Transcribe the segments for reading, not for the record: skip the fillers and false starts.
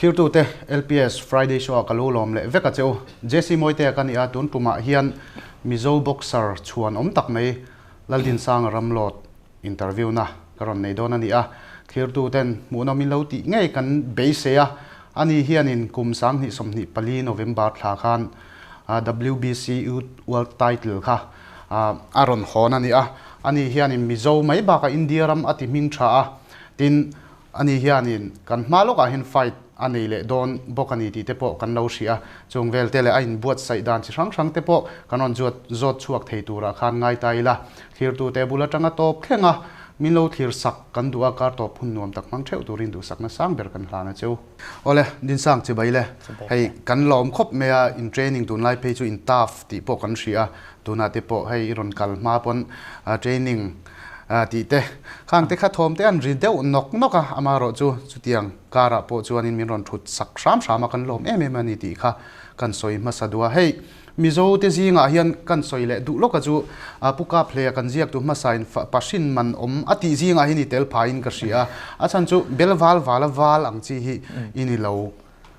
Thirtute LPS Friday Show ah ka lo lawm leh vek a che u. JC Mawitea ka ni a, tun tumah hian Mizo boxer chhuan awm tak mai Laldinsanga Ramlawt interview na ka rawn nei dawn a ni a. Thirtuten hmuhnawm in lo tih ngei kan beisei a, ani hianin kum 2024 November thla khan WBC Youth World Title kha a rawn hawn a ni a. Ani hianin Mizo mai bakah India ram a ti hming tha a, tin Ani hianin kan hma lawkah hian fight a nei leh dawn bawk a ni tih te pawh kan lo hria a, chung vel te leh a inbuatsaih dan chi hrang hrang te pawh kan rawn zuat zawt chhuak thei turah khan ngai ta ila. Thlirtute bul atanga tawp thleng a, min lo thlir sak kan duh a, kar tawp hun nuam tak hmang theuh turin duhsakna sang ber kan hlan a cheu. Awle, Dinsang chibai le, hei kan lawm khawp mai a, in training tunlai phei chu in tough tih pawh kan hria a, tunah te pawh hei i rawn kal hma pawn training tih te, khang te kha thawm te an ri deuh nawk nawk a, amaherawh chu chutiang karah pawh chuanin min rawn thut sak hram hram a, kan lawm em em a ni tih kha kan sawi hmasa duh a. Hei Mizo te zingah hian kan sawi leh duh lawka chu Pu Kaphlea kan ziaktu hmasain Pahrin man awm a tih zingah hian i tel phaiin ka hria a, a chhan chu bel val vala val ang chi hi i ni lo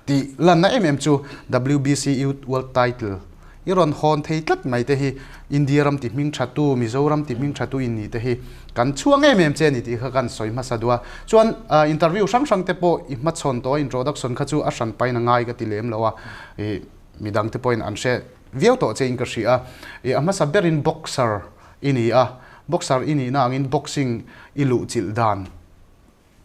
tih lanna em em chu WBC Youth World Title i rawn hawn thei tlat mai te hi India ram ti hming thatu, Mizoram ti hming thatu in ni te hi kan chhuang em em che a ni tih kha kan sawi hmasa duh a. Chuan interview hrang hrang te pawh i hmachhawn tawh a, introduction kha chu a hran pain a ngai ka ti lem lo a, i midang te pawhin an hre viau tawh che in ka hria a. I a hmasa berin boxer i ni a, boxer i nihna angin boxing i luhchilh dan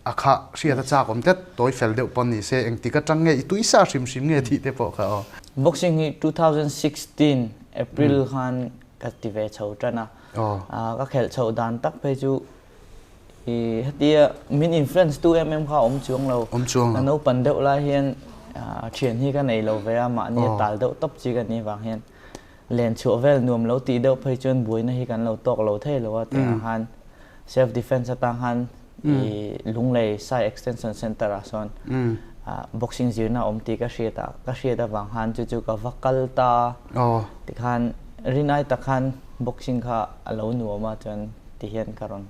A kha hriat a chak awm tlat, tawi fel deuh pawn ni se, engtik atang nge i tuisa hrim hrim nge tih te pawh kha aw. Boxing hi 2016 April khan ka ti ve chho tan a, ka khelh chhoh dan tak phei chu i hetia min influence tu em em kha awm chuang lo. Awm chuang lo. Ka naupan deuh lai hian thian hi ka nei lo ve a, mahni a tal deuh tawp chi ka nih vang hian len chhuah vel nuam lo tih deuh phei chuan buaina hi kan lo tawk lo thei lo a tiang khan self defense atang khan i Lunglei Sai Extension Center ah sawn boxing zirna awm tih ka hriat a ka hriat avang khan chu chu ka va kal ta tikhan rinai tak khan boxing kha a lo nuam a chuan tihian ka rawn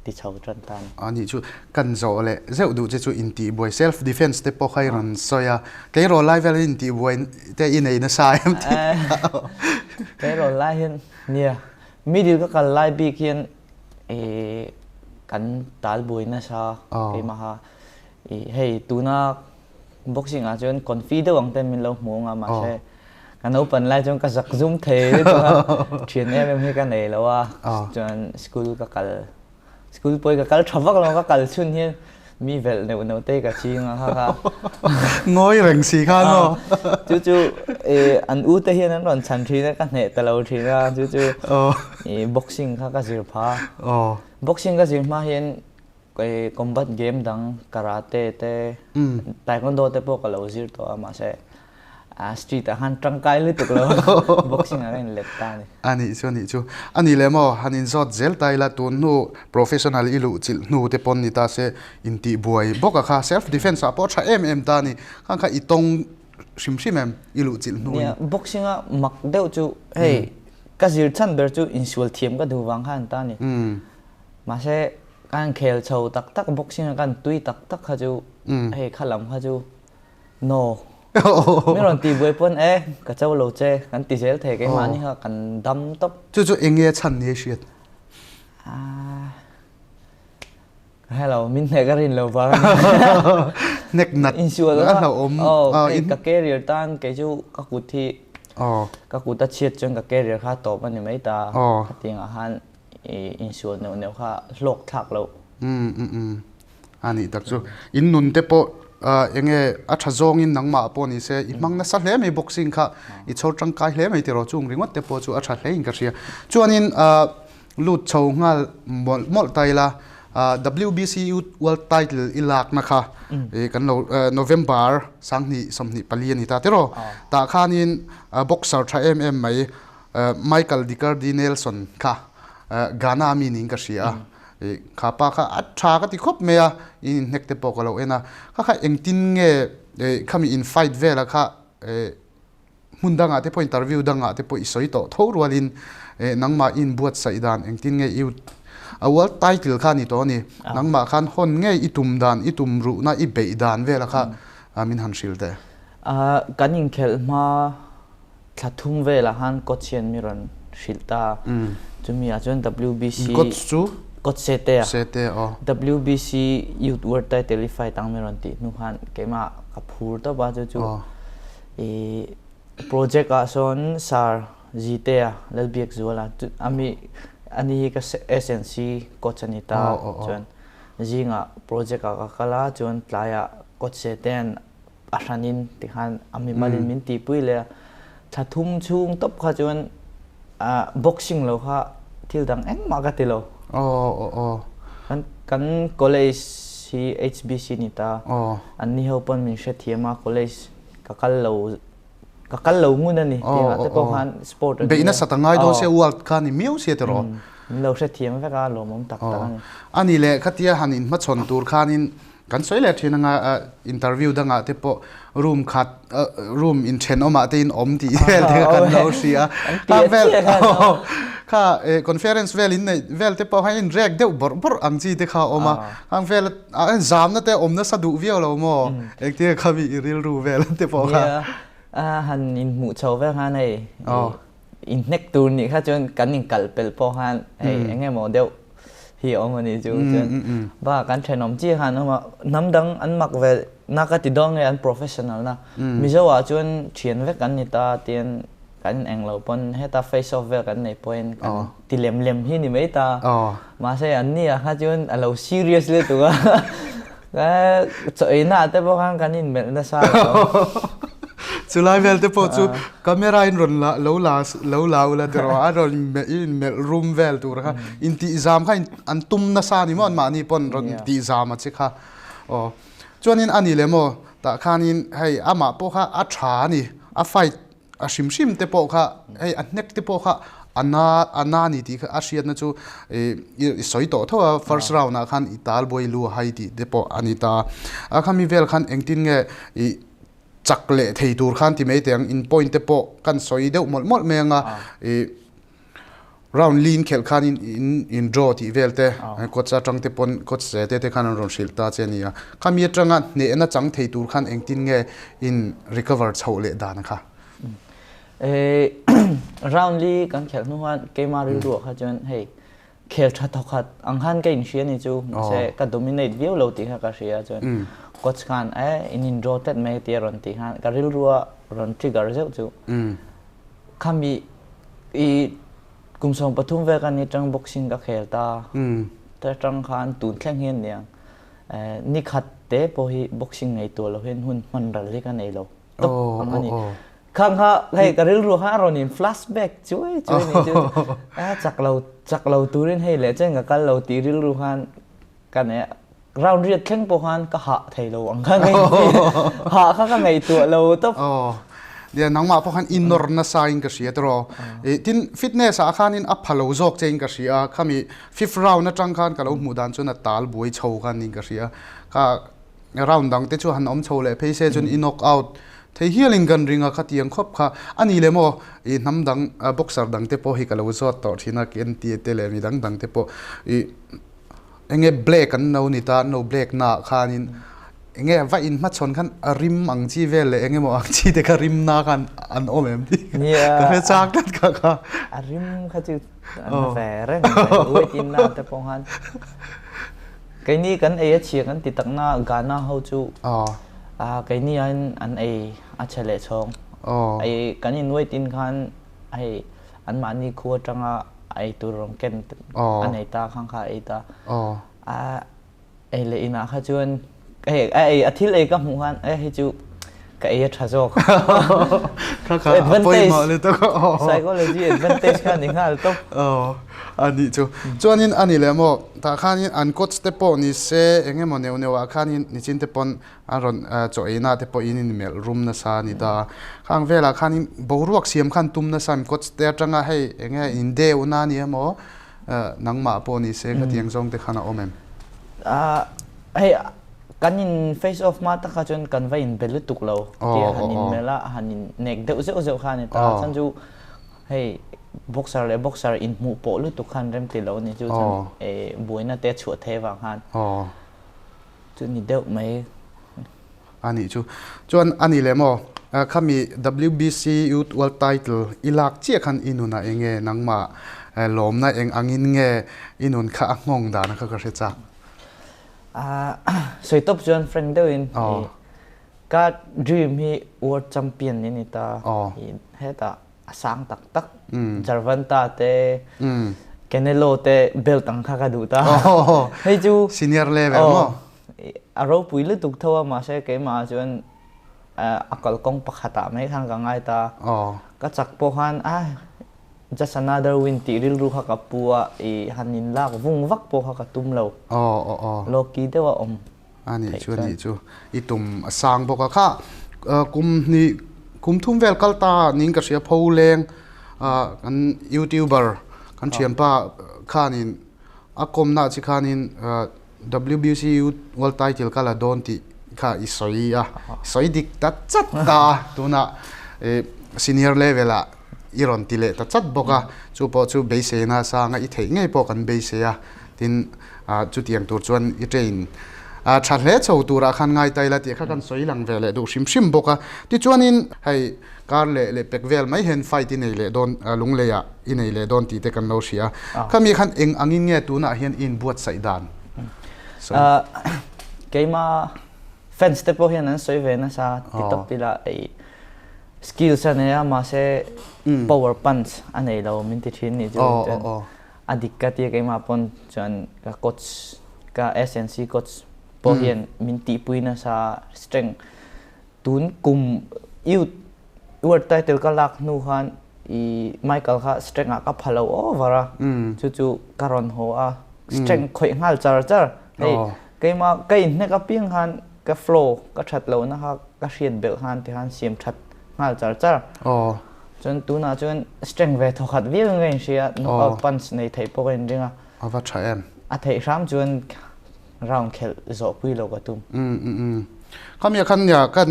ti chho tan ta a ni. A nih chu kan zawh leh zeuh duh che chu intihbuai self defense te pawh kha i rawn sawi a, tleirawl lai vel intihbuai te i nei nasa em tih Tleirawl lai hian nia middle ka kal lai bik hian ih kan talbuai nasa keimaha ih hei tuna Boxing ah chuan confi deuh ang ten min lo hmu ang a, mahse ka naupan lai chuan ka zak zum thei lutuk a, thian em em hi ka nei lo a, chuan school ka kal, school pawh hi ka kal tha vak lo, ka kal chhun hian mi velh neuh neuh te ka ching a kha kha. Ngawi reng si kha maw? Chu chu an u te hian an rawn chhan thin a, ka hneh ta lo thin a, chu chu boxing kha ka zir pha. Boxing ka zir hma hian Kei combat game dang karate te taekwondo te pawh ka lo zir tawh a mahse street ah khan tangkai lutuk lo boxing ah ka in let ta a ni. A nih chu a nih chu. A nih leh maw han in zawt zel ta ila tun hnu professional i luh chilh hnu te pawn ni ta se intih buai bawk a kha self defense ah pawh tha em em ta a ni. Khang kha i tawng hrim hrim em i luh chilh hnu in. Nia boxing a mak deuh chu hei ka zir chhan ber chu insual thiam ka duh vang khan ta a ni. Mahse Kan khel chho tak tak boxing a kan tui tak tak kha chu hei kha lam kha chu no mi rawn ti buai pawn e ka cho lo che kan ti zel thei keimahni kha kan dam tawp. Chu chu eng nge chhan ni hriat? Hello min hnek a rin lo vang. Hnek nat insual a hlauhawm. Ka career tan kei chu ka kut hi ka kut a chhiat chuan ka career kha tawp a ni mai ta. Khatiangah khan insual neuh neuh kha hlawk thlak loh. Um um um a nih tak chu. In nun te pawh eng nge a tha zawngin nangmah pawh ni se i hmang nasa hle mai boxing kha i chhawr tangkai hle mai tiraw chung ringawt te pawh chu a tha hle in ka hria. Chuanin lut chho nghal mawlh mawlh ta ila WBC Youth World Title i lakna kha kan lo November 2024 a ni ta tiraw. Tah khanin boxer tha em em mai Michael Dicardi Nelson kha Ghana mi niin ka hria a, kha pa kha a tha ka ti khawp mai a, in inhnek te pawh ka lo en a, kha kha engtin nge khami in fight vela kha hmun dangah te pawh interview dangah te pawh i sawi tawh tho rualin nangmah i inbuatsaih dan engtin nge i a world title kha a ni tawh a ni, nangmah khan hawn ngei i tum dan i tum ruhna i beih dan vela kha. min han hrilh teh. Kan inkhelh hma thla thum velah khan coach hian mi rawn hrilh ta a, chumi ah chuan WBC Coach chu? Coach Sete a. Sete aw. WBC Youth World Title i fight ang mi rawn tih hnu khan keimah ka phur tawp a chu chu i project ah sawn Sir Zitea Lalbiakzuala ami ani hi ka SNC coach a ni ta chuan zingah project ah ka kal a chuan tlaiah coach Setea'n a hranin tikhan a mimalin min tihpui leh a. Thla thum chhung tawp kha chuan boxing lo kha thil dang engmah ka ti lo. Kan kan college hi HBC ni ta. An ni ho pawn min hrethiam a college ka kal lo ka kal lo ngun a ni tihah te pawh khan sport a ni a. Beih nasat a ngai dawn sia world kha ni miau sia tiraw. Min lo hrethiam vek a lawmawm tak tak a ni. A ni leh khatia han inhmachhawn tur khanin Kan sawi leh thin anga interview dangah te pawh room khat room inthenawmah te in awm tih vel te kha kan lo hria. Kha vel kha conference vel in neih vel te pawh khan in rek deuh bawrh bawrh ang chi te kha a awm a. Khang vel zamna te awm nasa duh viau lo maw? Engtin kha mi i rilru vel te pawh kha. Nia, han inhmuh chho vel khan hei inhnek tur nih kha chuan kan inkal pelh pawh khan hei engemaw deuh hi a awm a nih chu chuan ba kan thenawm chiah khan awm a hnam dang an mak ve na ka ti dawn nge an professional na Mizo ah chuan thian vek an ni ta tian kan eng lo pawn heta face off vel kan nei pawhin kan ti lem lem hi ni mai ta mahse an ni ah kha chuan a lo serious lutuk a chaw ei na ah te pawh khan kan inmelh nasa lo. Chulai vel te pawh chu camera in rawn la lo la lo la ula ti rawh a rawn in melh rum vel tur kha in tih zam kha an tum nasa ni maw an mahni pawn rawn tih zam a che kha aw chuanin ani leh maw tah khanin hei amah pawh kha a tha a ni a fight a hrim hrim te pawh kha hei a hnek te pawh kha a na a na ni tih kha a hriatna chu ih i sawi tawh tho a first round ah khan i tal buai lu a hai tih te pawh a ni ta a khami vel khan engtin nge ih chak leh thei tur khan ti mai teh ang in point te pawh kan sawi deuh mawlh mawlh mai anga ih Round li in khelh khan in in in draw tih vel te coach atang te pawn coach ze te te khan an rawn hrilh ta che a ni a. Khami atanga hnehna chang thei tur khan engtin nge in recover chhoh leh dan kha? Round li kan khelh hnu khan keima rilruah kha chuan hei khel tha thawkhat ang khan ka inhria ni chu mahse ka dominate viau lo tih kha ka hria chuan coach khan e in in draw tlat mai tia rawn tih khan ka rilrua rawn trigger zeuh chu Khami i kum 13 vel kan ni tang boxing ka khel ta. Ta tang khan tun thleng hian niang. Ni khat te pawh hi boxing ngei tur lo hian hun hman ral hi ka nei lo. Top ang ani. Khang kha hei ka rilru kha a rawn in flashback chuai chuai ni chu. A chak lo chak lo turin hei leh chen ka kal lo tih rilru khan ka nei a. Round riat thleng pawh khan ka hah thei lo ang kha hah kha ka ngaihtuah lo tawp. Aw. Nia nangmah pawh khan i nawr nasa in ka hria tiraw. I tin fitness ah khanin a pha lo zawk che in ka hria khami fifth round atang khan ka lo hmuh dan chuan a tal buai chho khan in ka hria. Kha round dang te chu han awm chho leh phei se chuan i knock out thei hialin kan ring a khatiang khawp kha a ni le maw i hnam dang boxer dang te pawh hi ka lo zawt tawh thin a KNT te leh mi dang dang te pawh i Enge black an lo ni ta, an lo black naah khanin enge va inhmachhawn khan a rim ang chi vel leh enge maw ang chi te kha rim na khan an awm em tih ka hre chak tlat kha kha. A rim kha chu an la ve reng mai, weight in na te pawh khan. Keini kan ei a chhia kan ti tak na Ghana ho chu keini aiin an ei a chhe leh chhawng. Ei kan in weight in khan hei anmahni khu atanga ei tur rawn ken a nei ta khang kha a ei ta. A ei leh inah kha chuan hei a ei a thil ei ka hmuh khan e hei chu ka ei a tha zawk. Kha kha a pawimawh lutuk. Psychology advantage kha ni nghal tawp. A nih chu. Chuanin a ni leh maw tah khanin an coach te pawh ni se eng emaw neuh neuh ah khanin nichin te pawn A rawn chaw eina te pawhin in melh rum nasa a ni ta. Khang velah khanin boruak siam khan tum nasa a ni. Coach te atanga hei eng nge in deuh na a ni emaw nangmah pawh ni se khatiang zawng te khan a awm em? Hei kan in face off hma tak kha chuan kan va in be lutuk lo tia han in melh a, han in nek deuh zeuh zeuh kha a ni ta. Chuan chu hei boxer leh boxer inhmuh pawh lutuk khan rem ti lo a ni chu chuan buaina te a chhuah thei avang khan. Chu ni deuh mai. A nih chu. Chuan a ni leh maw? Khami WBC Youth World Title i lak chiah khan i nunah eng nge nangmah lawmna eng angin nge i nun kha a nghawng dan kha ka hre chak. Sawi tawp chuan frank deuhin ka dream hi World Champion ni ni ta. Hetah a sang tak tak Jarvanta te Canelo te belt ang kha ka duh ta. Hei chu senior level maw? A ropui lutuk tho a mahse keimah chuan a kalkawng pakhatah mai khan ka ngai ta. Ka chak pawh khan a just another win tih rilru kha ka pu a i han in lak vung vak pawh kha ka tum lo. Lawki deuh a awm A nih chu a nih chu i tum a sang bawk a kha kum hnih kum thum vel kal ta niin ka hria pho leng kan youtuber kan thianpa khanin a kawmna chi khanin WBC Youth World Title ka la dawn tih kha i sawi a, i sawi dik ta chat ta a, tunah senior level ah i rawn ti leh ta chat bawk a, chu pawh chu beiseina sanga i theih ngei pawh kan beisei a, tin chutiang tur chuan i train tha hle chho turah khan ngai ta ila tih kha kan sawi lang ve leh duh hrim hrim bawk a, tichuanin hei kar leh leh pek vel mai hian fight i nei leh dawn lungleiah i nei leh dawn tih te kan lo hria a. Khami khan eng angin nge tunah hian i inbuatsaih dan? Keima fans te pawh hian an sawi ve nasa ti tawp ila ei skills a nei a mahse power punch a nei lo min ti thin nih chu chuan a dik ka tia keimah pawn chuan ka coach ka SNC coach pawh hian min tihpui nasa strength Tun kum youth world title ka lak hnu khan i Michael kha strength ah ka pha lo over a chu chu ka rawn haw a strength khawih nghal char char hei keima ka in hnek apiang khan ka flow ka that lo na kha ka hriat belh khan ti khan siam that nghal char char chuan tunah chuan strength ve thawkhat viau in ka in hria knockout punch nei theih pawh ka in ring a a va tha em a theih hram chuan round khelh zawh pui lo ka tum. Khami a khan nia kan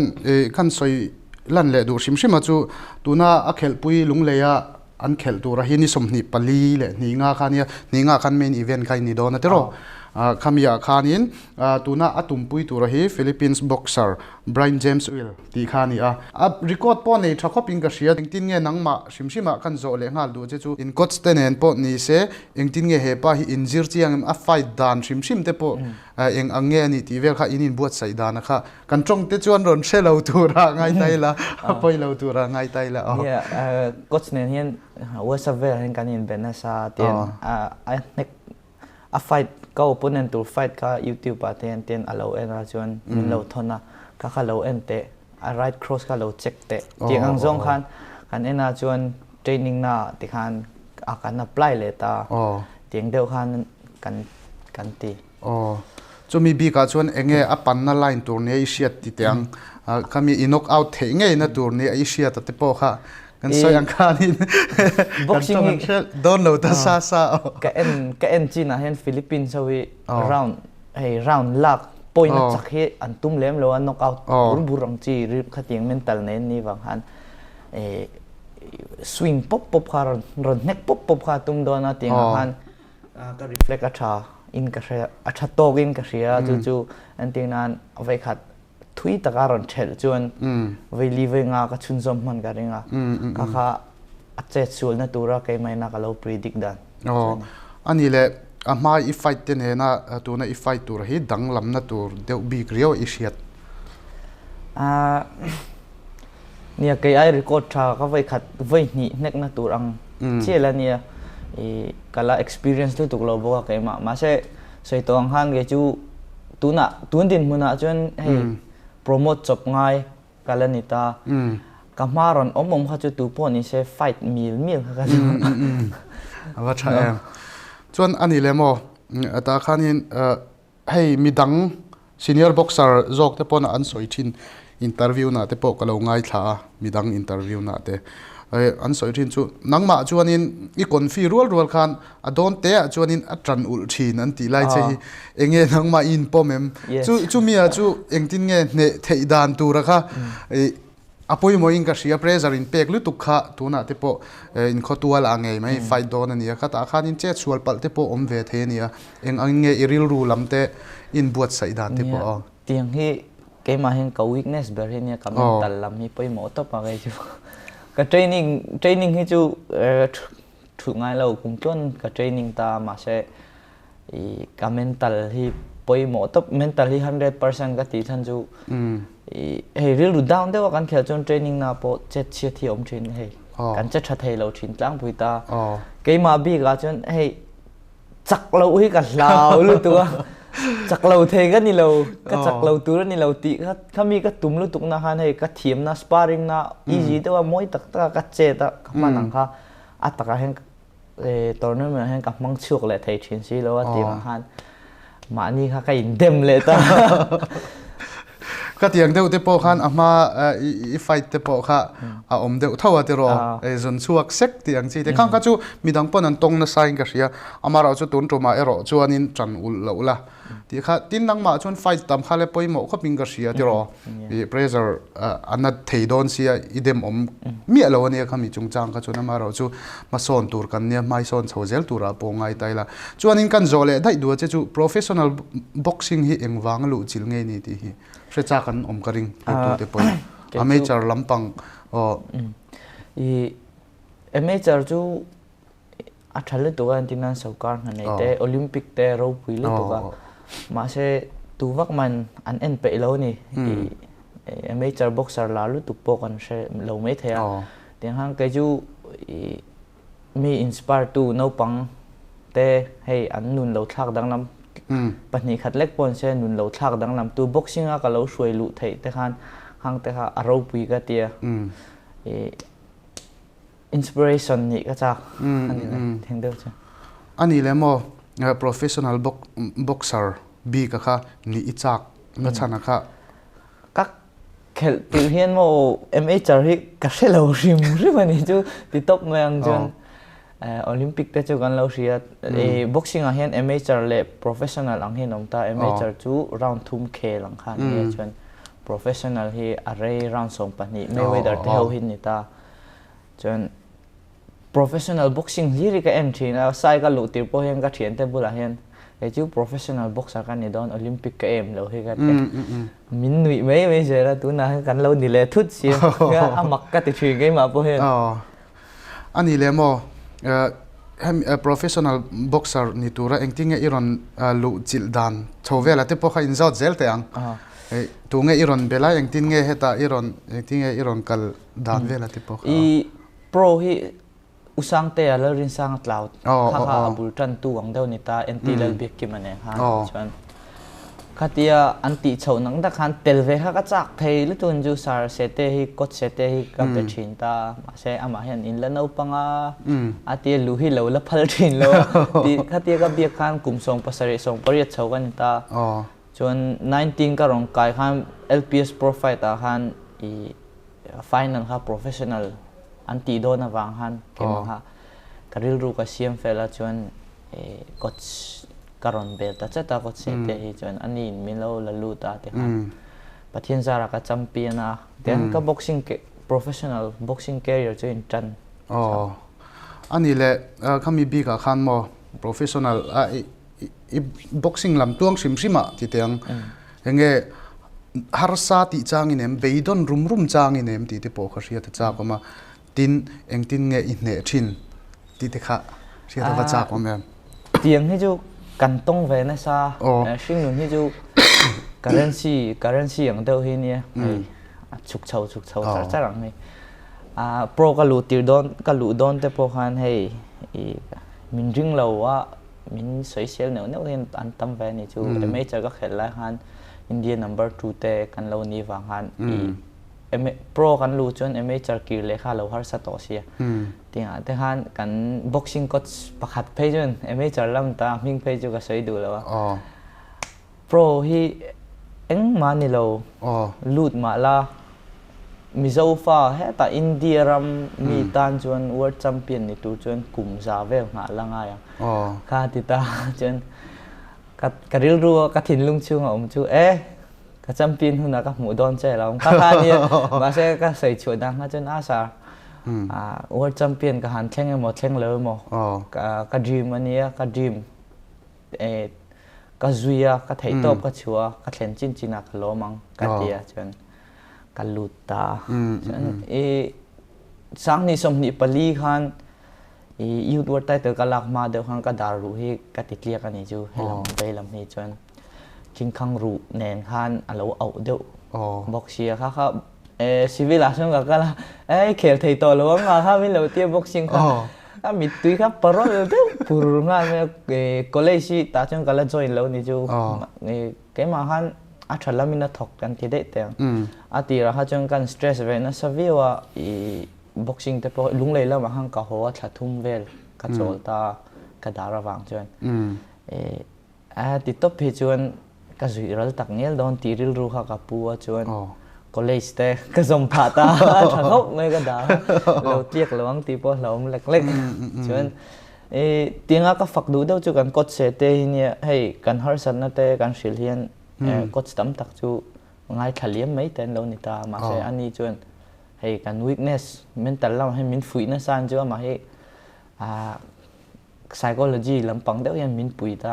kan sawi lan leh duh hrim hrim a chu tuna a khelhpui lunglei a an khelh tur a hi ni 24 leh hnih nga kha nia hnih nga khan main event kha in ni dawn a tiraw khami ah khanin tuna a tumpui tur a hi Philippines boxer Brian James Will tih kha a ni a. A record pawh nei tha khawpin ka hria. Engtin nge nangmah hrim hrimah khan zawh leh nghal duh che chu in coach te nen pawh ni se engtin nge he pa hi in zir chiang em a fight dan hrim hrim te pawh eng ang nge a nih tih vel kha in inbuatsaih dan a kha kan tawng te chuan rawn hre lo tura ngai ta ila a pawi lo tura ngai ta ila aw. Nia coach nen hian WhatsApp velah hian kan inbe nasa tian a hnek A fight ka opponent tur fight kha youtube ah te hian ten a lo en a chuan min lo thawn a ka kha lo en teh a right cross kha lo check teh tih ang zawng khan kan en a chuan training na ah ti khan a kan apply leh ta tiang deuh khan kan kan ti. Aw chumi bik ah chuan enge a panna line tur nia i hriat ti teh ang khami i knock out theih ngei na tur nia i hriat a te pawh kha Kan sawi ang khanin kan tawng an hrelh dawn lo ta sa sa. Ka en ka en chin ah hian Philippines ho hi round hei round lak point a chak hi an tum lem lo a knock out bur bur ang chi ri khatiang mental nei an nih vang khan swing pawp pawp kha rawn rawn hnek pawp pawp kha a tum dawn a tiang ah khan ka reflect a tha in ka hria a tha tawk in ka hria chu chu entir nan vawikhat thui taka rawn ṭhelh chuan vei li vei nga ka chhunzawm hman ka ring a ka kha a chet sualna tura keimahina ka lo predict dan. Aw ani le a hma i fight te nena tuna i fight tur hi danglamna tur deuh bik riau i hriat. Nia kei ai record tha ka voi khat voi hnih hnekna tur ang chial ania i ka la experience lutuk lo bawk a keimah mahse sawi tawh ang khan kei chu tunah tun dinhmunah chuan hei promote chawp ngai ka la ni ta ka hma rawn awm awm kha chu tu pawh ni se fight mil mil kha ka duh. A va tha em. Chuan ani le maw tah khanin Hei midang senior boxer zawk te pawn an sawi thin interview na te pawh ka lo ngaithla a midang interview na te an sawi thin chu nangmah chuanin i confi rual rual khan a dawn te ah chuanin a tan ulh thin an tih lai che hi enge nangmah i inpawm em chu chumi ah chu engtin nge hneh theih dan tura kha A pawimawhin ka hria, pressure in pek lutuk kha tunah te pawh inkhawtual ah ngei mai fight dawn a nia, khatah khanin chet sual palh te pawh awm ve thei a nia, eng ang nge i rilru lam te in buatsaih dan te pawh a. Tiang hi Keimah hian ka weakness ber hi nia ka mental lam hi pawimawh tawp a kei chu. Ka training training hi chu thulh ngai lo kum tluan ka training ta mahse i ka mental hi pawimawh tawp mental hi 100% ka tih chhan chu i hei rilru down deuh a kan khelh chuan training na pawh chet chhiat hi a awm thin hei kan che tha thei lo thin tlangpui ta. Keimah bik ah chuan hei chak loh hi ka hlau lutuk a chak lo thei ka ni lo ka chak lo tur a ni lo tih kha khami ka tum lutuk na khan hei ka thiam na sparring na easy deuh a mawi tak tak a ka chet a ka hman ang kha a takah hian tournament ah hian ka hmang chhuak leh thei thin si lo a tih ang khan mahni kha ka indem leh ta. Ka tiang deuh te pawh khan a hma i fight te pawh kha a awm deuh tho a tiraw zun chhuak sek tih ang chi te khang kha chu midang pawn an tawng nasa in ka hria amaherawh chu tun tumah erawh chuanin tan ulh loh la tih kha tin nangmah chuan fight tam kha le pawimawh khawp in ka hria tiraw i pressure a na thei dawn sia i dem awm miah lo ania khami chungchang kha chuan amaherawh chu hmasawn tur kan nia hmaisawn chho zel turah pawh ngai ta ila. Chuanin kan zawh leh daih duh che chu professional boxing hi engvang a luh chilh nge ni tih hi hre chak an awm ka ring tute pawhin amateur lampang aw. I amateur chu a tha lutuk a entir nan sawrkar hna nei te Olympic te ropui lutuk a mahse tu vak man an en peih lo a ni i amateur boxer lar lutuk pawh kan hre lo mai thei a tiang khan kei chu i Mi inspire tu naupang te hei an nun lo thlak danglam pahnih khat lek pawh an se nun lo thlak danglam tu boxing a ka lo hruai luh theih te khan hang te kha a ropui ka tia i inspiration nih ka chak ani le theng deuh chu. Ani le maw professional boxer bik a kha nih i chak na chhan a kha. Ka Khelh tirh hian maw amateur hi ka hre lo hrim hrim a ni chu ti tawp mai ang chuan Olympic te chu kan lo hria boxing ah hian amateur leh professional ang hian awm ta amateur chu round thum khel ang khan nia chuan professional hi a rei round 12 Mayweather te ho hi ni ta chuan Professional boxing hlir hi ka en thin a, sai ka luh tir pawh hian ka thiante bulah hian kei chu professional boxer ka ni dawn, Olympic ka em lo hi ka ti a. Min nuih mai mai zel a, tunah hian kan lo ni leh thut si a, a mak ka ti thin keimah pawh hian. A ni leh maw, hemi professional boxer ni tura engtin nge i rawn luh chilh dan chho velah te pawh kha inzawt zel teh ang. Tunge i rawn bel a, engtin nge hetah i rawn engtin nge i rawn kal dan velah te pawh kha. Pro hi U Sangtea Lalrinsanga tlau kha kha a bul tantu ang deuh ni ta NT Lalbiakkima nen khan chuan khatia an tih chhoh nang tak khan tel ve kha ka chak thei lutuk in chu Sir Sete hi coach Sete hi ka pe thin ta mahse amah hian in la naupang a a tia luh hi lo la phal thin lo a tih khatia ka biak khan kum 17 18 chho ka ni ta chuan 19 ka rawn kai khan LPS Pro Fight ah khan i Final kha professional an tih dawn avang khan keimah kha ka rilru ka siam fel a chuan coach ka rawn bel ta chat a coach te hi chuan ani in min lo la lut a ti khan Pathian zara ka champion a tian ka boxing professional boxing career chu in tan. Aw ani le khami bik ah khan maw professional a i boxing lam tuang hrim hrim ah ti teh ang Enge harsa tih changin em, beidawn rum rum changin em tih te pawh kha hriat a chak awm a, tin engtin nge i hneh thin tih te kha hriat a va chak awm em? Tiang hi chu kan tawng ve nasa, hringnun hi chu currency, currency ang deuh hi nia, hei a chhuk chho chhuk chho char char ang hei. Pro ka luh tir dawn, ka luh dawn te pawh khan hei i min ring lo a, min sawisel neuh neuh hian an tam ve a ni chu amateur ka khelh lai khan India number 2 te kan lo ni vang khan i pro kan luh chuan amateur kir leh kha lo harsa tawh sia tiangah te khan kan boxing coach pakhat phei chuan amateur lam ta hming phei chu ka sawi duh lo a Pro hi engmah ni lo lut mah la Mizo fa hetah India ram mi tan chuan world champion ni tur chuan kum za vel nghah la ngai ang. Kha ti ta chuan ka ka rilru a ka thinlung chhung a awm chu e ka champion hunah ka hmuh dawn che lo kha kha nia mahse ka sawi chhuah dan kha chuan a sar world champion ka han thleng emaw thleng lo emaw ka dream ania ka dream e. ka zui a, ka theihtawp ka chhuah a, ka thlen chin chin ah ka lawm ang ka ti a, chuan ka lut ta a. Chuan i 2024 khan i Youth World Title ka lak hma deuh khan ka dar ruh hi ka ti tliak a nih chu helam vei lam hi chuan Chingkhang ruh nen khan a lo auh deuh bawk sia kha kha civil ah sawn ka kal a, ei khel thei tawh lo ang a kha min lo tia boxing kha a mittui kha parol deuh pur nghal mai a, college hi tah chuan ka la join lo ni chu keimah khan a tha lamin a thawk kan ti daih teh ang a tirah kha chuan kan stress ve nasa viau a ih boxing te pawh lunglei lamah khan ka haw a thla thum vel ka chawl ta ka dar avang chuan A ti tawp hi chuan ka zuih ral tak ngel dawn tih rilru kha ka pu a chuan college te ka zawm phah ta a tha khawp mai ka dah a lo tliak lo ang tih pawh hlauhawm lek lek chuan i tinga ka fak duh deuh chu kan coach se te hi nia hei kan harsatna te kan hrilh hian coach tam tak chu ngaithla liam mai te an lo ni ta mahse ani chuan hei kan weakness mental lamah hian min fuih nasa an chu amah hi Psychology lampang deuh hian min pui ta,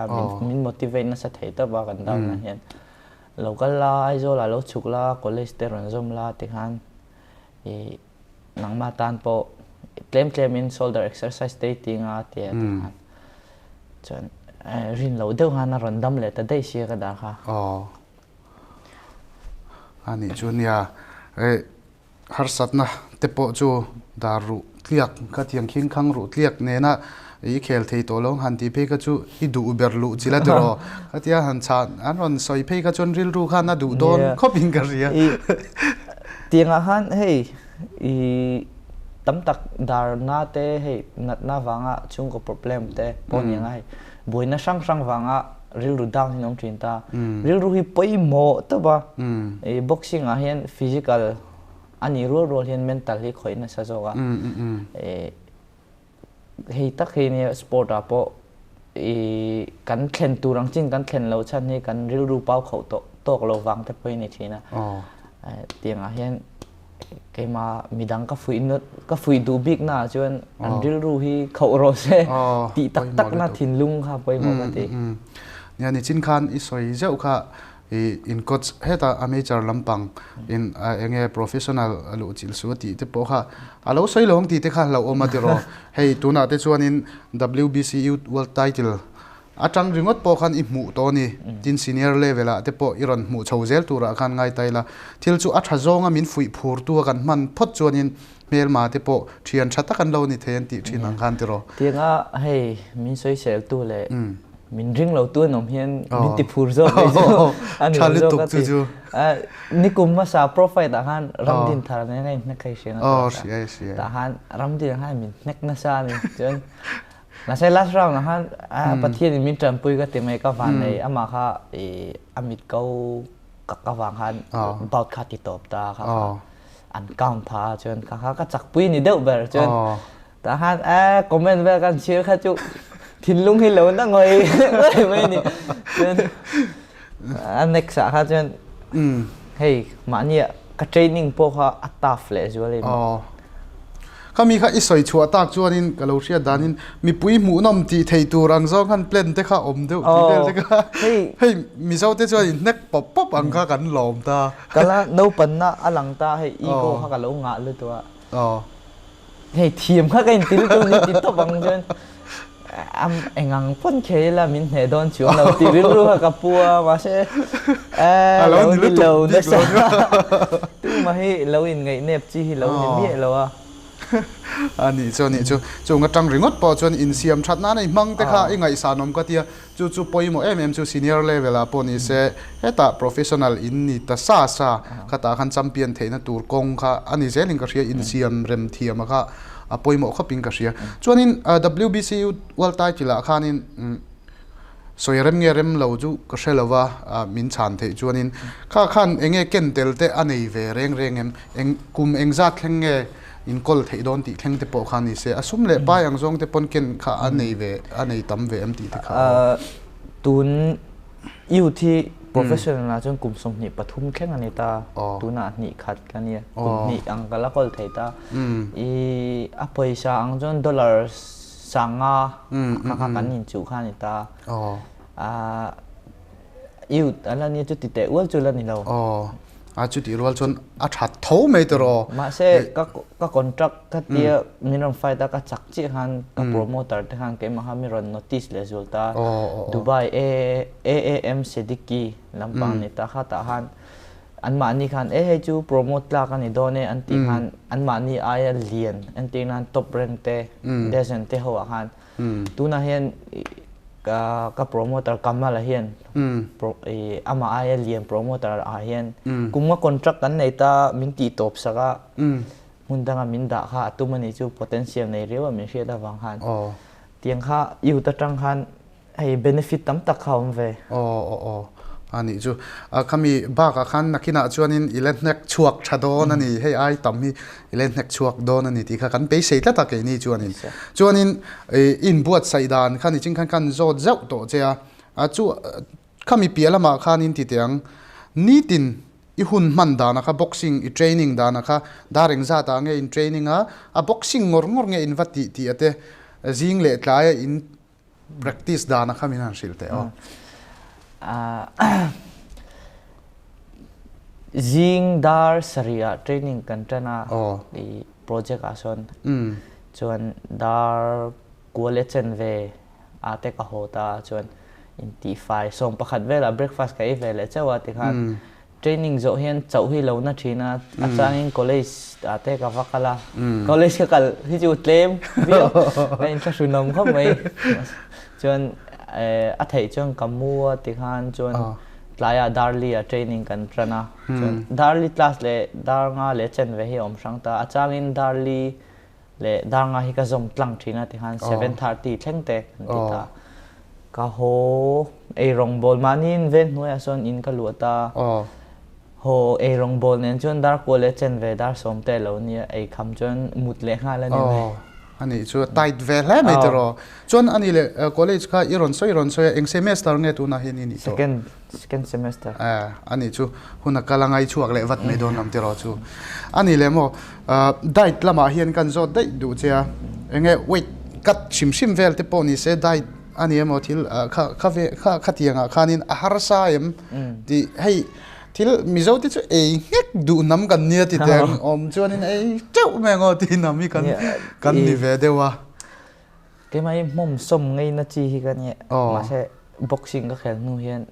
min motivate nasa thei tawp a kan down ah hian. Lo kal la, Aizawl ah lo chhuk la, college te rawn zawm la tikhan i nangmah tan pawh tlem tlem in shoulder exercise te i ti nga a ti a tikhan. Chuan rin loh deuh khan a rawn dam leh ta daih sia ka dah kha. Aw. Anih chu nia. Harsatna te pawh chu dar ruh tliak kha tiang khing khang ruh tliak nena i khel thei tawh lo han tih phei kha chu i duh ber luh chi la tiraw khatia han chhan an rawn sawi phei kha chuan rilru khan a duh dawn khawp in ka hria. Tiangah khan hei i tam tak darna te hei natna vanga chhungkaw problem te pawh ni anga hei buaina hrang hrang vanga rilru down hi an awm thin ta. Rilru hi pawimawh tawp a, i boxing ah hian physical a nih rual rual hian mental hi khawih nasa zawk a. Hei tak hi nia sport ah pawh i kan thlen tur ang chin kan thlen loh chhan hi kan rilru pau khauh tawh tawk lo vang te pawh hi a ni thin a. Tiangah hian Keimah midang ka fuih ka fuih duh bikna ah chuan an rilru hi khauh rawh se tih tak takna thinlung kha pawimawh ka ti. Nia nichin khan i sawi zeuh kha i in coach heta amateur lampang in enge professional a luh chilh su a tih te pawh kha a lo sawi lo ang tih te kha hlauhawm a ti rawh. Hei tunah te chuanin WBC Youth World Title Atang ringawt pawh khan i hmuh tawh a ni. Tin, senior level ah te pawh i rawn hmuh chho zel turah khan ngai ta ila, thil chu a tha zawnga min fuih phurtu a kan hman phawt chuanin hmelma te pawh thian tha tak an lo ni thei an tih thin ang khan tiraw. Tianga hei min sawiseltu leh min ring lotu an awm hian min ti phur zawk mai chu a ni lo zawk a ti. Nikum hmasa profile ah khan Ramdin thar nen a inhnek kha i hria nga tah khan Ramdin khan min hnek nasa a ni chuan Mahse last round ah khan Pathian in min tanpui ka ti mai ka van nei amah kha i a mit ko ka ka vang khan bout kha ti tawp ta kha kha an count pha chuan kha kha ka chak pui ni deuh ber chuan tah khan a comment vel kan chhir kha chu thinlung hi lo na ngawih ngawih mai ni chuan a next ah kha chuan hei mahni ah ka training pawh kha a tough leh zual in. Khami kha i sawi chhuah tak chuanin ka lo hriat danin mipui hmuhnawm tih thei tur ang zawng khan plan te kha awm deuh tih vel te kha hei Mizo te chuan in hnek pawp pawp ang kha kan lawm ta. Ka la naupanna a lang ta hei ego kha ka lo ngah lutuk a. Hei thiam kha ka inti lutuk ni ti tawp ang chuan am engang pawn khei ila min hneh dawn chuang lo tih rilru kha ka pu a mahse a lo ni lo nasa tumah hi lo inngaih nep chi hi lo ni miah lo a. A nih chu a nih chu chung atang ringawt pawh chuan insiam that nana i hmang te kha i ngaihsan awm ka tia Chu chu pawimawh em em chu senior level ah pawh ni se hetah professional in ni ta sa sa khatah khan champion theihna tur kawng kha a ni zelin ka hria insiam rem thiam a kha a pawimawh khawpin ka hria. Chuanin WBC World Title ah khanin sawi rem nge rem lo chu ka hre lo va min chhan theih chuanin kha khan enge ken tel te a nei ve reng reng em eng kum engzat thleng nge inkawl theih dawn tih thleng te pawh kha ni se, a sum leh pai ang zawng te pawn ken kha a nei ve, a nei tam ve em tih te kha a awm. Tun youth hi professional ah chuan kum 23 thleng a ni ta, tunah hnih khat ka nia, kum hnih ang ka la kawl thei ta. I a pawisa ang chuan dollar 5,000 kha kha kan inchuh kha a ni ta. Youth a la nia chu ti teh ual chu la ni lo. Aw, a chutih rual chuan a that tho mai tawh. Mahse ka ka contract ka tia min rawn fight a ka chak chiah khan ka promoter te khan keimah kha min rawn notice leh zual ta. Dubai AAM Siddiqui lampang ni ta kha tah khan anmahni khan e hei chu promote tlak a ni dawn e an tih khan anmahni aia lian entir nan top rank te legend te ho ah khan Tunah hian ka ka promoter Kamal-a hian amah aia lian promoter ah hian kum nga contract kan nei ta min tih tawp sak a, hmun danga min dah kha a tum a nih chu potential nei riau a min hriat avang khan tiang kha youth atang khan hei benefit tam tak kha a awm ve. Aw aw aw a nih chu. Khami bakah khan nakinah chuanin i la hnek chhuak tha dawn a ni, hei ai tam hi i la hnek chhuak dawn a ni tih kha kan beisei tlat a keini chuanin. Chuanin i inbuatsaih dan kha nichin khan khan zawt zauh tawh che a, chu khami piah lamah khanin ti teh ang, nitin i hun hman dana kha boxing i training dana kha dar engzat ah nge in training a, a boxing ngawr ngawr nge in va tih tih a te zing leh tlaia in Practice dana kha min han hrilh teh aw. Zing dar sarih ah training kan tan a i project ah sawn chuan dar kua leh chen ve ah te ka haw ta chuan intihfai 11 velah breakfast ka ei ve leh chauh a tikhan Training zawh hian chauh hi lo na thin a, a changin college ah te ka va kal a, college ka kal hi chu tlem viau, ka inthlahrunawm khawp mai. Chuan a theih chuan ka mu a tikhan chuan tlaiah Darli ah training kan tan a, chuan Darli class leh dar nga leh chen ve hi a awm hrang ta, a changin Darli leh dar nga hi ka zawm tlang thin a tikhan 7:30 thleng te kan ti ta. Ka haw ei rawngbawl mahniin veng hnuaiah sawn in ka luah ta. Haw ei rawngbawl nen chuan dar kual leh chen ve dar 10 te lo nia ei kham chuan mut leh nghal a ni mai. A nih chu tight ve hle mai tiraw. Chuan a nih leh college kha i rawn sawi rawn sawi a eng semester nge tunah hian i nih tawh? Second second semester. A nih chu hun a kal a ngai chhuak leh vat mai dawn lam tiraw chu. A nih leh maw diet lamah hian kan zawt daih duh che a eng nge weight cut hrim hrim vel te pawh ni se diet a ni emaw thil kha kha ve kha khatiangah khanin a harsa em tih hei thil Mizo te chu ei nghek duh hnam kan nia ti teh ang awm chuanin ei teuh mai ang aw tih hnam hi kan kan ni ve deuh a. Keimah hi hmawm sawm ngeina chi hi ka nia mahse boxing ka khel hnu hian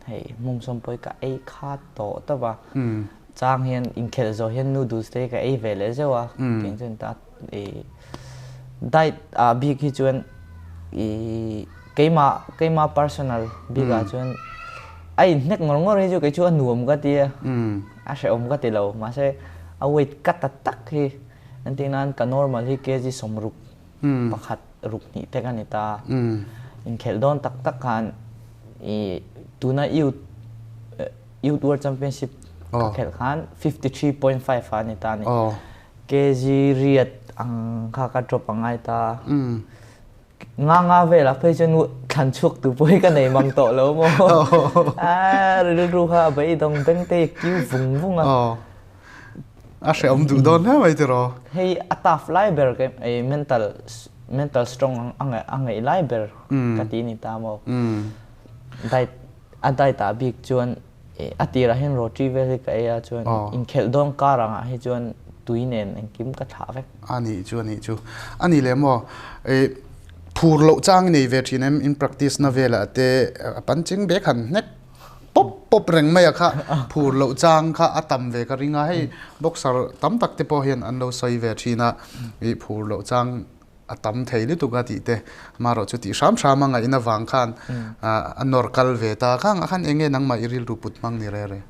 hei hmawm sawm pawh hi ka ei kha tawh tawp a chang hian inkhelh zawh hian noodles te hi ka ei ve leh zeuh a tiang chuan ta i diet ah bik hi chuan i keimah keimah personal bik ah chuan a inhnek ngawr ngawr hi chu kei chu a nuam ka ti a a hrehawm ka ti lo mahse a weight ka ta tak hi engtin nan ka normal hi kg 60 pakhat ruk hnih te ka ni ta inkhelh dawn tak tak khan i tuna youth youth world championship ka khelh khan 53.5 a ni ta a ni. Kg riat ang kha ka drop a ngai ta. Nga nga velah phei chuan thlan chhuak tu pawh hi ka nei mang tawh lo maw. A rilru kha a beidawng beng te hi kiu vung vung a. A hrehawm duh dawn hle mai tiraw. Hei a tough lai ber ke ei mental mental strong ang a ngaih lai ber ka ti ni ta maw. Diet a diet ah bik chuan A tirah hian roti vel hi ka ei a chuan inkhelh dawn kar angah hi chuan tui nen engkim ka thlah vek. A nih chu a nih chu. A nih leh maw phur loh chang i nei ve thin em in practice na velah te a punching bag han hnek pawp pawp reng mai a kha phur loh chang kha a tam ve ka ring a hei boxer tam tak te pawh hian an lo sawi ve thin a i phur loh chang a tam thei lutuk a tih te amaherawh chu tih hram hram a ngaihna vang khan a nawr kal ve ta khang a khan eng nge nangmah i rilru put hmang ni rere.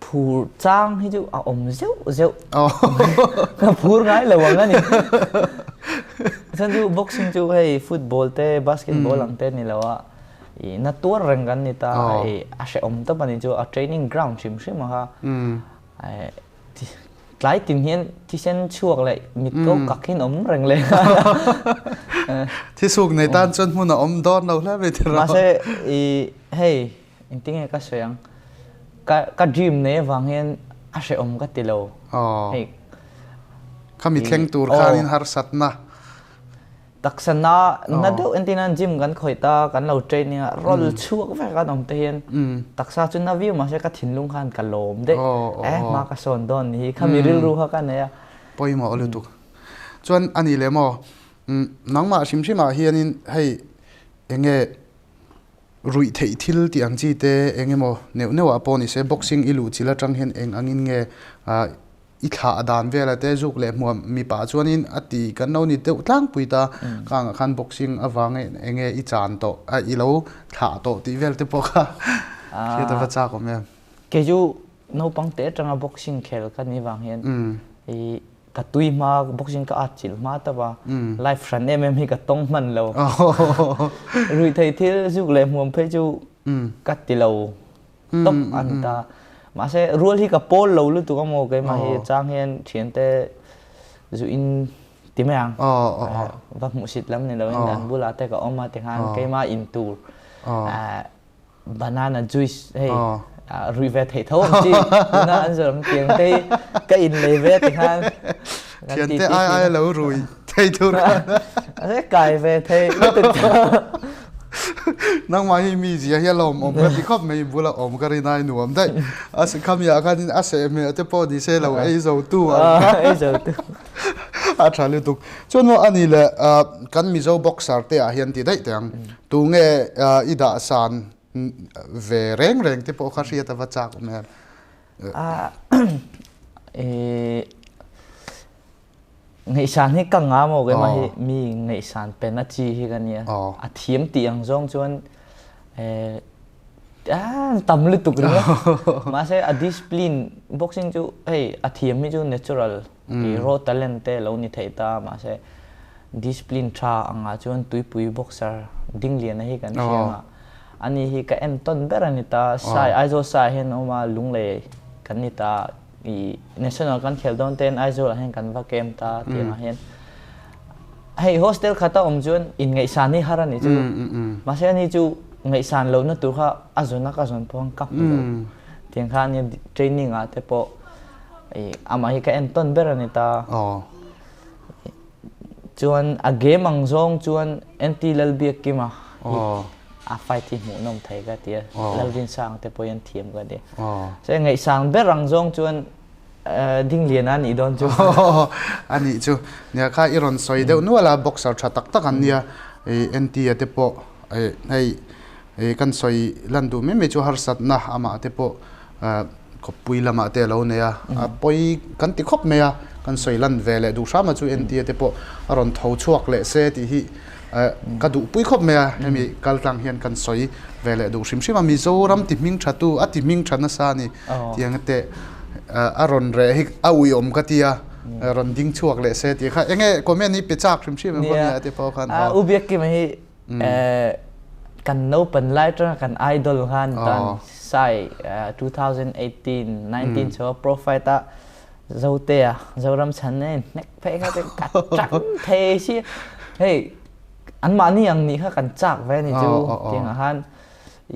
Phur chang hi chu a awm zeuh zeuh ka phur ngai lo ang a ni. Chuan chu boxing chu hei football te basketball ang te ni lo a i na tuar reng kan ni ta i a hrehawm tawp a ni chu a training ground hrim hrim a kha Tlai tin hian thisen chhuak leh mit ko kak hin awm reng leh nghal a. Thisuk nei tan chuan hmun a awm dawn lo hle mai tiraw. Mahse i hei engtinge ka sawi ang ka ka dream nei avang hian a hrehawm ka ti lo. Hei. Khami thleng tur khanin harsatna. Taksa na na deuh entir nan gym kan khawih ta kan lo training a rawl chhuak vek an awm te hian taksa chu na viau mahse ka thinlung khan ka lawm daih eh hma ka sawn dawn ni hi khami rilru kha ka nei a. Pawimawh lutuk. Chuan a nih leh maw nangmah hrim hrimah hianin hei enge ruih theih thil tih ang chi te eng emaw neuh neuh ah pawh ni se boxing i luh chilh atang hian eng angin nge i thlah dan vela te zuk leh hmuam mipa chuanin a ti kan lo ni deuh tlangpui ta kangah khan boxing avanga eng nge i chan tawh a i lo thlah tawh tih vel te pawh kha hriat a va chak awm em. Kei chu naupang te atanga boxing khel ka nih vang hian i ka tui hma boxing ka at chilh hma tawp a life hran em em hi ka tawng hman lo ruihtheih thil zuk leh hmuam phei chu ka ti lo tawp a ni ta. Mahse rual hi ka pawl lo lutuk a maw keimah hi chang hian thiante zu in ti mai ang. Va hmuhsit lam ni loin an bulah te ka awm a tikhan keimah in tur banana juice hei rui ve theih tho ang chi tuna an zawrh ang tiang te hi ka in lei ve tikhan Thiante ai ai lo rui thei tur khan. Kai ve thei lutuk. Nangmah hi mi zia hi a lawm awm ka ti khawp mai bula awm ka rin ai nuam daih. A se khami ah khanin a seh hmel te pawh ni se lo ei zo tu ang kha. Ei zo tu. A tha lutuk. Chuan maw ani le kan Mizo boxer te ah hian ti daih teh ang. Tu nge i dah san ve reng reng te pawh kha hriat a va chak awm em. Ngaihsan hi ka nga maw keimah hi mi ngaihsan pen a chi hi ka nia. A thiam tih ang zawng chuan tam lutuk ringawt. Mahse a discipline boxing chu hei a thiam hi chu natural i raw talent te lo ni thei ta mahse discipline tha angah chuan tuipui boxer Dingliana hi kan hria a. Ani hi ka entawn ber a ni ta. Sai Aizawl Sai hian a awm a Lunglei kan ni ta. I national kan khel dawn ten Aizawl ah hian kan va kem ta tih angah hian hei hostel khata awm chuan in ngaihsan hi har a ni chu mahse ani chu ngaihsan lohna tur kha a zawn a ka zawn pawh ka hmu lo tiang kha ania training ah te pawh i amah hi ka entawn ber a ni ta chuan a game ang zawng chuan NT Lalbiakkima hi a fight hi hmuhnawm thei ka ti a Lalrinsang te pawh hian thiam ka ti se ngaihsang ber ang zawng chuan Dingliana a nih dawn chu a nih chu nia kha i rawn sawi deuh nual a boxer tha tak tak an nia NT a te pawh hei kan sawi lan duh mai mai chu harsatna amah te pawh khawpui lamah te a lo nei a a pawi kan ti khawp mai a kan sawi lan ve leh duh hram a chu NT a te pawh a rawn tho chhuak leh se tih hi Ka duhpui khawp mai a, hemi kal tlang hian kan sawi ve leh duh hrim hrim a, Mizoram ti hming tha tu, a ti hming tha nasa a ni tiang te a rawn reh hi a uiawm ka ti a, rawn ding chhuak leh se tih kha eng nge comment hi pe chak hrim hrim em khaw te pawh khan. U Biakkima hi kan naupan lai atanga kan idol khan tan sai 2018 19 chho pro fight a Zotea Zoram chhan e hnek phei kha te ka chak thei si hei an mahni ang nih kha kan chak ve ni chu tiang ah khan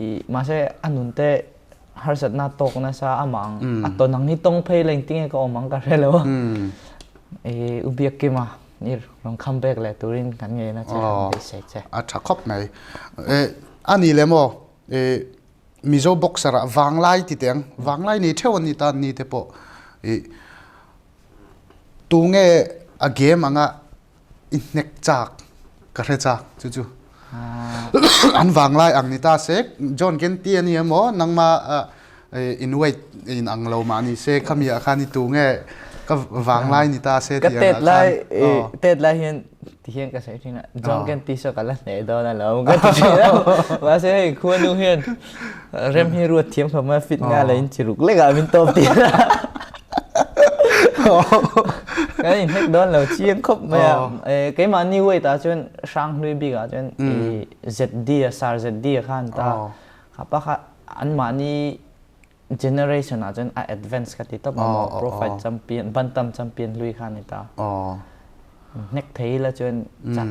i mahse a nun te harsatna tawk nasa amah ang a tawn ang hi tawng phei la engtin nge ka awm ang ka hre lo a i u Biakkima i rawn come back leh turin kan ngei na che kan beisei che a tha khawp mai a ni le maw i Mizo boxer ah vanglai ti teh ang, vanglai nei theuh an ni ta an ni te pawh ih tunge a game anga i hnek chak ka hre chak chu chu an vanglai ang ni ta se John Kenti a ni emaw nangma in weight in ang lo mah ni se khami ah khan i tunge ka vanglai ni ta se tih ang ah khan. Ka tet lai tet lai hian Ti hian ka sawi thin a, John Ken ti saw ka la hneh dawn a lo ka ti thin a. Mahse hei khuanu hian rem hi ruat thiam khawp mai a, fit nga la in chi ruk lek ah min tawp tir a. Kan inhnek dawn lo chiang khawp mai a. Keimahni weight ah chuan Hranghlui bik ah chuan i ZD a Sir ZD a khan ta. Kha pa kha anmahni generation ah cun a advance ka ti top ma maw pro fight champion bantam champion lui kha ni ta hnek thei la cun chak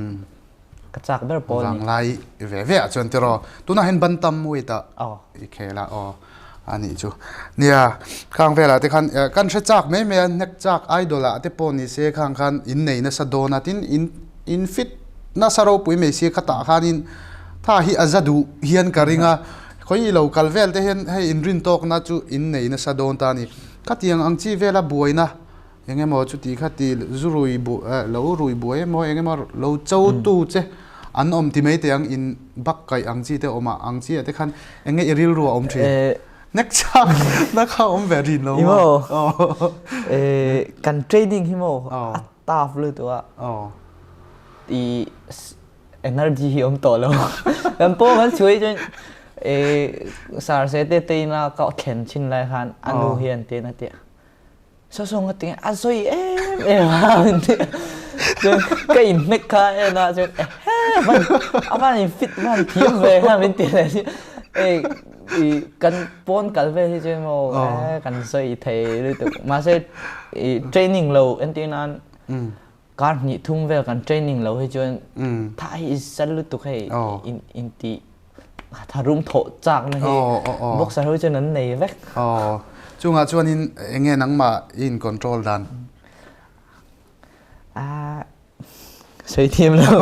ka chak ber pawl ni vanglai ve ve ah chuan tiro tuna hen bantam weight ah i khela aw ani chu nia khang vela te khan kan hre chak mai mai a hnek chak idol ah te pawh ni se khang khan in nei nasa dawn a tin in in fit. nasa ropui mai sia khatah khanin tha hi a za duh hian ka ring a, khawi i lo kal vel te hian hei inrin tawkna chu in nei nasa dawn ta a ni. Khatiang ang chi vela buaina eng emaw chuti khati zu rui bu lo rui buai emaw eng emaw lo cho tu che an awm ti mai teh ang in bak kaih ang chi te awm ah ang chi ah te khan eng nge i rilru a awm thin? Nek chak na kha awm ve rin lo maw? Kan training hi maw a tough lutuk a i energy hi awm tawh lo. Kan pawh kan chhuai chuan sar se te te ina ka thlen thin lai khan a nu hian te na tia so so nga tinge a sawi em em a min ti chuan ka in hnek kha en a chuan ehe van a van in fit van thiam ve kha min ti leh si ei i kan pawn kal vel hi chuan maw kan sawi thei lutuk mahse i training lo entir nan kar hnih thum vel kan training lo hi chuan tha hi sal lutuk hei in in ti tharum thawh chak na hi boxer ho chuan an nei vek. Aw chungah chuanin enge nangmah i in control dan? A sawi thiam lo.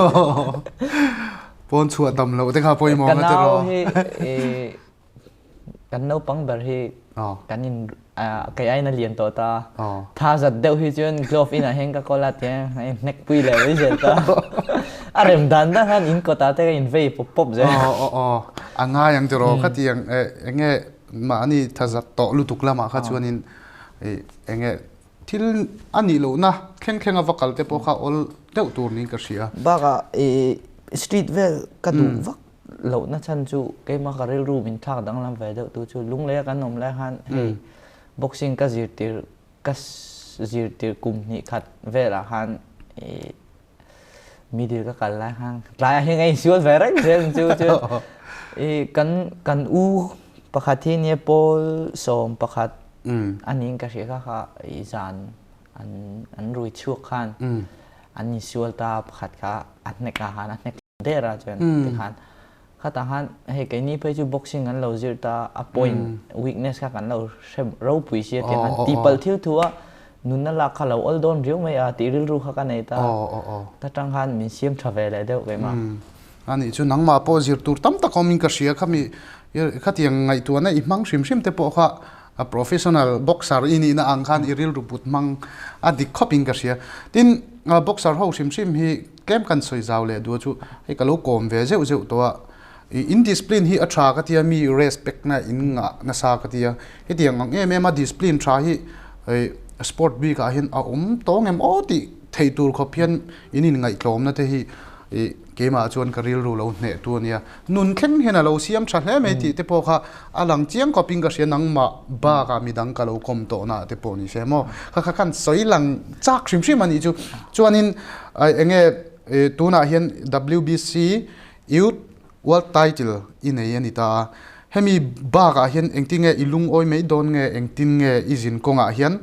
Pawn chhuah tam loh te kha pawimawh nga tiraw. Ka nau hi Kan naupang ber hi kan in kei aiin a lian tawh ta. Tha zat deuh hi chuan glove inah hian ka kawl a tia a in hnek pui leh mai zel ta. A rem dan dan khan in kawtah te ka in vei pawp pawp zel. A ngai ang tiraw khatiang enge mahni tha zat tawh lutuk lamah kha chuanin enge thil a nih lohna thleng thleng a va kal te pawh kha awl deuh tur niin ka hria. Bakah street vel ka duh vak lohna chhan chu keimah ka rilru min thlak danglam ve deuh tu chu lunglei a kan awm lai khan hei boxing ka zirtir ka zirtir kum hnih khat velah khan middle ka kal lai khan tlaiah hian ka insual ve reng zel chu chu kan kan u pakhat hi nia pawl 11 aniin ka hria kha kha i zan an an rui chhuak khan an insual ta pakhat kha a hnek ah khan a hnek der a chuan tikhan khatah khan hei keini phei chu boxing an lo zir ta a point weakness kha kan lo hre ropui sia tiang khan tihpalh thil thu a nunna lak kha lo awl dawn riau mai a tih rilru kha ka nei ta ta tang khan min siam tha ve leh deuh keimah. Anih chu nangmah pawh zir tur tam tak awmin ka hria khami khatiang ngaihtuahna i hmang hrim hrim te pawh kha a professional boxer i nihna ang khan i rilru put hmang a dik khawpin ka hria. Tin boxer ho hrim hrim hi Tlem kan sawi zau leh duh chu hei ka lo kawm ve zeuh zeuh tawh a, i in discipline hi a tha ka tia mi respect na in ngah nasa ka tia, hetiang ang em em a discipline tha hi sport bik ah hian a awm tawng em aw tih theih tur khawp hian in in ngaihtlawm na te hi i keimah chuan ka rilru lo hneh tu a nia, nun thleng hian a lo siam tha hle mai tih te pawh kha a lang chiang khawp in ka hria nangmah bak ah midang ka lo kawm tawh na te pawh ni se maw kha kha khan sawi lang chak hrim hrim a nih chu chuanin Enge tunah hian WBC Youth World Title i nei a ni ta a, hemi bakah hian engtin nge i lungawi mai dawn nge engtin nge i zin kawngah hian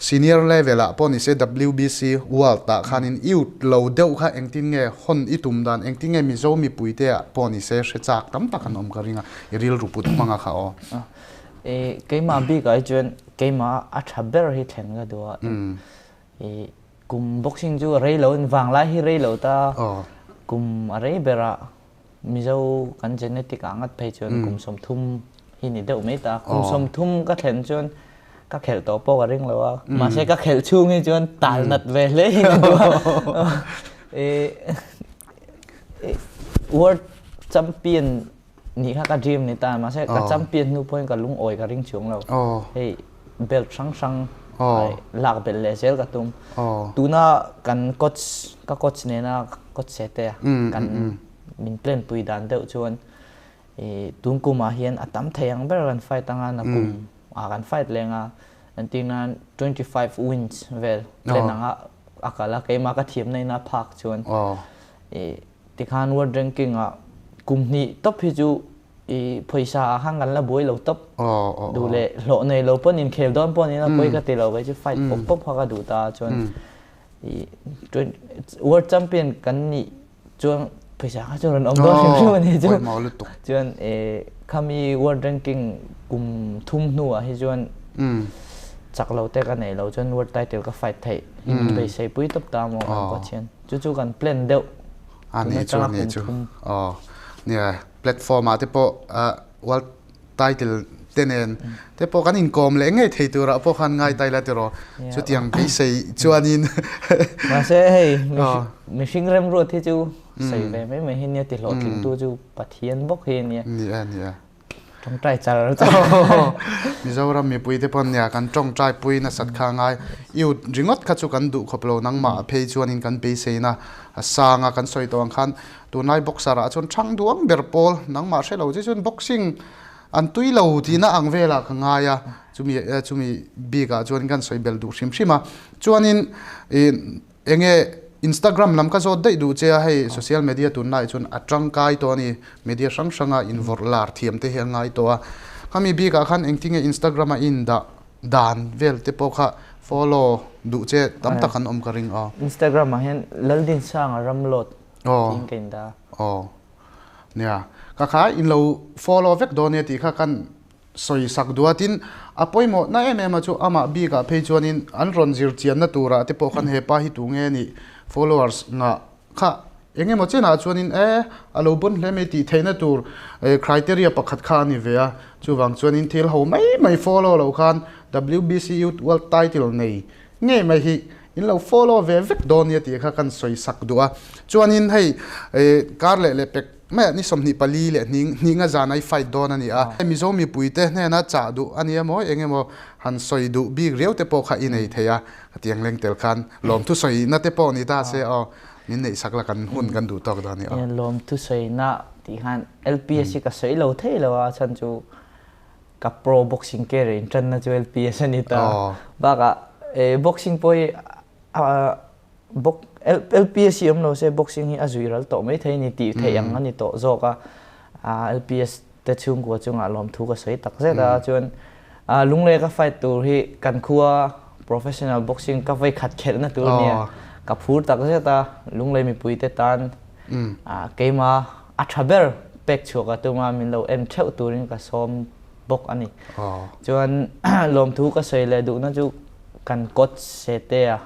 senior level ah pawh nise WBC World ah khanin youth lo deuh kha engtin nge hawn i tum dan engtin nge Mizo mipui te ah pawh nise hre chak tam tak an awm ka ring a, i rilru put hmang a kha aw. Keimah bikah hi chuan keimah a tha ber hi thlen ka duh a. I kum boxing chu a rei lo in vanglai hi rei lo ta kum a rei ber a Mizo kan genetic ah ngat phei chuan kum 30 hi ni deuh mai ta kum 30 ka thlen chuan ka khelh tawh pawh ka ring lo a mahse ka khelh chhung hi chuan tal nat ve hle hi ka duh a i world champion nih kha ka dream ni ta mahse ka champion hnu pawhin ka lungawi ka ring chuang lo hei belt hrang hrang lak belh leh zel ka tum tuna kan coach ka coach nena coach se te kan min plan pui dan deuh chuan tun kumah hian a tam thei ang ber kan fight anga na kum a kan fight lenga entirnan 25 wins vel plan anga a kal a keimah ka thiam na ina phak chuan Tikhan world ranking ah kum hnih tawp hi chu i pawisa ah khan kan la buai lo tawp. Duh leh hlawh nei lo pawn inkhel dawn pawh nina pawi ka ti lo kei chu fight pawp pawp kha ka duh ta chuan i world champion kan nih chuan pawisa kha chu rawn awm dawn hrim hrim a ni chu. Chuan khami world ranking kum thum hnu ah hi chuan chak lo te ka nei lo chuan world title ka fight theih hi min beisei pui tawp ta maw kan Pathian. Chu chu kan plan deuh A tun nih chu atanga a nih kum chu. thum. Aw nia platform ah te pawh world title te nen te pawh kan inkawm leh ngei thei turah pawh khan ngai ta ila tiraw chutiang beisei chuanin Mahse hei mihring remruat hi chu sawi ve mai mai hi nia ti hlawhtlingtu chu Pathian bawk hi a nia. Ni e ni e. Tawngtai char char. Mizoram mipui te pawn nia kan tawngtai pui nasat kha ngai. Youth ringawt kha chu kan duh khawp lo nangmah phei chuanin kan beiseina a sang a kan sawi tawh ang khan tunlai boxer ah chuan thang duang ber pawl nangmah hre lo che chuan boxing an tui lo tihna ang velah ka ngai a chumi chumi bik ah chuan kan sawi bel duh hrim hrim a chuanin ih Enge Instagram lam ka zawt daih duh che a, hei social media tunlai chuan a tangkai tawh a ni, media hrang hranga invawrh lar thiam te hi a ngai tawh a, khami bikah khan engtinge Instagram a indah dan vel te pawh kha follow duh che tam tak an awm ka ring aw. Instagram ah hian Laldinsanga Ramlawt tiin ka indah a. Aw nia, ka kha inlo follow vek dawn nia tih kha kan Sawisak duatin a pawimawhna em em a chu amah bikah phei chuanin an rawn zir chianna turah te pawh khan hepa hi tu nge nih followers ngah kha eng emaw chenah chuanin e a lo bawn hle mai tih theihna tur criteria pakhat kha a ni ve a, chuvang chuanin thil ho mai mai follow loh khan WBC Youth World Title nei ngei mai hi in lo follow ve vek dawn nia tih kha kan sawisak duh a, chuanin hei kar leh leh pek Maiah ni 24 leh hninga zan ai fight dawn a ni a. Mizo mipuite hnena chah duh a ni emaw eng emaw han sawi duh bik riau te pawh kha i nei thei a, hetiang leng tel khan lawmthu sawina te pawh ni ta se aw, min neih sak la kan hun kan duh tawk dawn a ni aw. Lawmthu sawina tih khan LPS hi ka sawi lo thei lo a, a chhan chu ka pro boxing career intanna chu LPS a ni ta. Bakah boxing pawh hi Bok LPS hi awm lo se boxing hi a zui ral tawh mai thei a ni tih theih ang a ni tawh zawk a. LPS te chhungkua chungah lawmthu ka sawi tak zet a chuan lunglei ka fight tur hi kan khua professional boxing ka vei khat khelhna tur a nia ka phur tak zet a lunglei mipui te tan keima a tha ber pek chhuah ka tum a min lo en theuh turin ka sawm bawk a ni. Chuan lawmthu ka sawi leh duhna chu kan coach Setea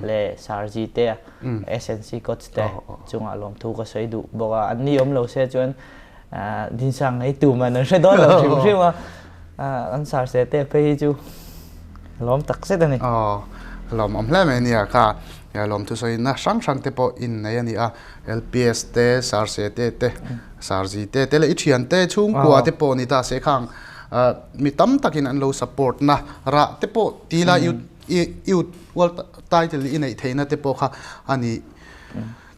leh Sarji te SNC coach te chungah lawmthu ka sawi duh bawk a. Anni awm lo se chuan Dinsang ngei tu man an hre dawn lo hrim hrim a. An Sar Setea phei hi chu lawm tak zet a ni. Lawm awm hle mai nia kha lawmthu sawina hrang hrang te pawh innei a ni a. LPS te, Sar Setea te, Sarji te te leh i thiante chhungkua te pawh ni ta se khang mi tam takin an lo support na rah te pawh ti la youth world title i neih theihna te pawh kha a ni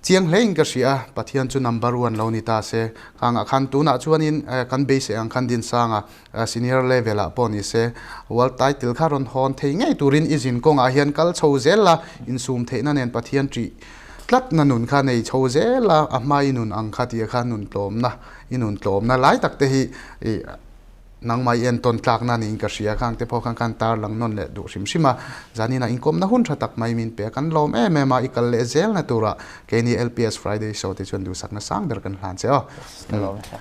chiang hle in ka hria a, Pathian chu number one lo ni ta se khangah khan tunah chuanin kan beisei ang khan Dinsanga senior level ah pawh ni se world title kha rawn hawn thei ngei turin i zin kawngah hian kal chho zel la insum theihna nen Pathian ṭih Tlatna nun kha nei chho zel a, a hma i nun ang kha tih kha nun tlawmna, i nun tlawmna lai tak te hi i nangmah i entawn tlakna niin ka hria khang te pawh khan khan tarlang nawn leh duh hrim hrim a, zaninah inkawmna hun tha tak mai min pe a, kan lawm em em a, i kal leh zelna turah keini LPS Friday Show te chuan duhsakna sang ber kan hlan che aw. Ka lawm tha.